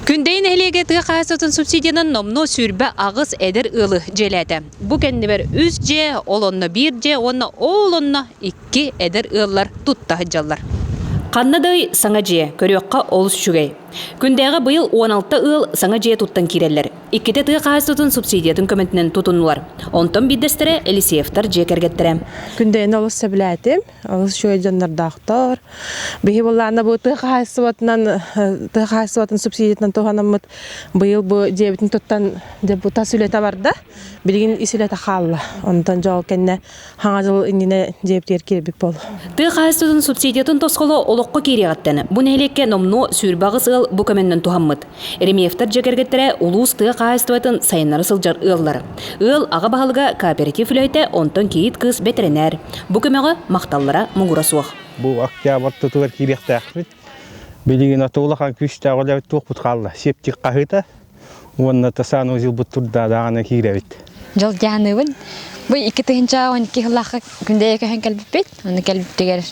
Күндэйи нэһилиэгэ тыа хаһаайыстыбатын субсидиянан номнуо 28 эдэр ыалы дьиэлээтэ. Бу кэннибэр үс дьиэ, ол онно биир дьиэ уонна ол онно икки эдэр ыаллар тутта сылдьаллар. Ханна да ый саҥа дьиэ, көрүөххэ олус үчүгэй. Күндээҕи быйыл 16 ыал саҥа дьиэ туттан киирэллэр. Иккитэ тыа хаһаайыстыбатын субсидиятын көмөтүнэн тутуннулар. Онтон биирдэстэрэ Елисеевтар дьиэ кэргэттэрэ. Күндэйини олус сөбүлээтим. Олус үчүгэй дьоннордоохтор. Биһи былаана бу тыа хаһаайыстыбатынан тыа хаһаайыстыбатын субсидиятынан туһанаммыт быйыл бу дьиэбитин туттан дьэ бу тас үлэтэ барда. Билигин ис үлэтэ хаалла. Онтон дьол кэннэ хаҥа дьыл иннинэ дьиэбитигэр киирбит буолла. Тыа хаһаайыстыбатын субсидиятын тосхоло олоххо киириэҕиттэн бу нэһилиэккэ номнуо 28 ыал бу көмөннөн туһаммыт. Еремеевтар дьиэ кэргэттэрэ улуус тыа хаһаайыстыбатын сайыннара сылдьар ыаллар. Ыал аҕа баһылыга кооператив үлэһитэ, онтон кийиит кыыс бэтэринээр. Бу көмөҕө махталлара муҥура суох. Бу октябрь ортотугар киириэхтээхпит. Билигин ото улахан күүстээх үлэбит туохпут хаалла. Септик хаһыыта уонна санузелбыт турда даҕаны киирэбит. Дьол дьаһаныбын. Бу 2012 сыллаахха күндэйэ көһөн кэлбиппит. Оны кэлбиттигэр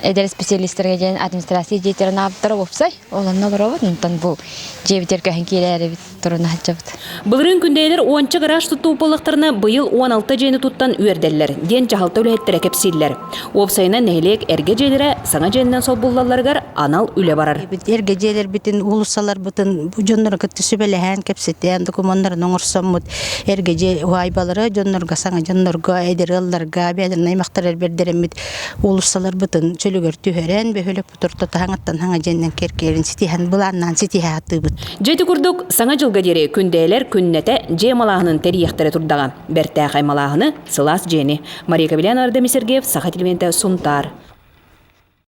эдэр специалистарга диэн администрация дьиэтигэр анаабыттара уопсай. Ол онно олоробут. Онтон бу дьиэбитигэр көһөн киирээри туруна сылдьабыт. Былырыын күндэйэлэр уонча гараж туттуу буоллахтарына, быйыл 16 дьиэни туттан үөрдэллэр, диэн дьаһалта үлэһиттэрэ кэпсииллэр. Уопсайынан нэһилиэк эргэ дьиэлэрэ саҥа дьиэннэн солбуллалларыгар анал үлэ барар. Эргэ дьиэлэрбитин, уулуссаларбытын дьоннору кытта сүбэлэһэн, кэпсэтэн, докумуоннарын оҥорсоммут эргэ дьиэ уһаайбалары дьоннорго, саҥа дьоннорго, эдэр ыалларга, бэйэлэрин аймахтарыгар бэрдэрэммит уулуссаларбытын чөлүгэр түһэрэн, бөһүөлэкпит ортото хаҥаттан хаҥа дьиэннэн кэркиэрин ситиһэн, былааннаан ситиһэ сатыыбыт. Дьэ ити курдук, Саҥа дьылга диэри күндэйэлэр күннэтэ дьиэ малааһынын тэрийиэхтэрэ турдаҕа. Бэртээхэй малааһыны, сылаас дьиэни. Мария Кобелян, Ардемий Сергеев, Саха телевидениетэ, Сунтаар.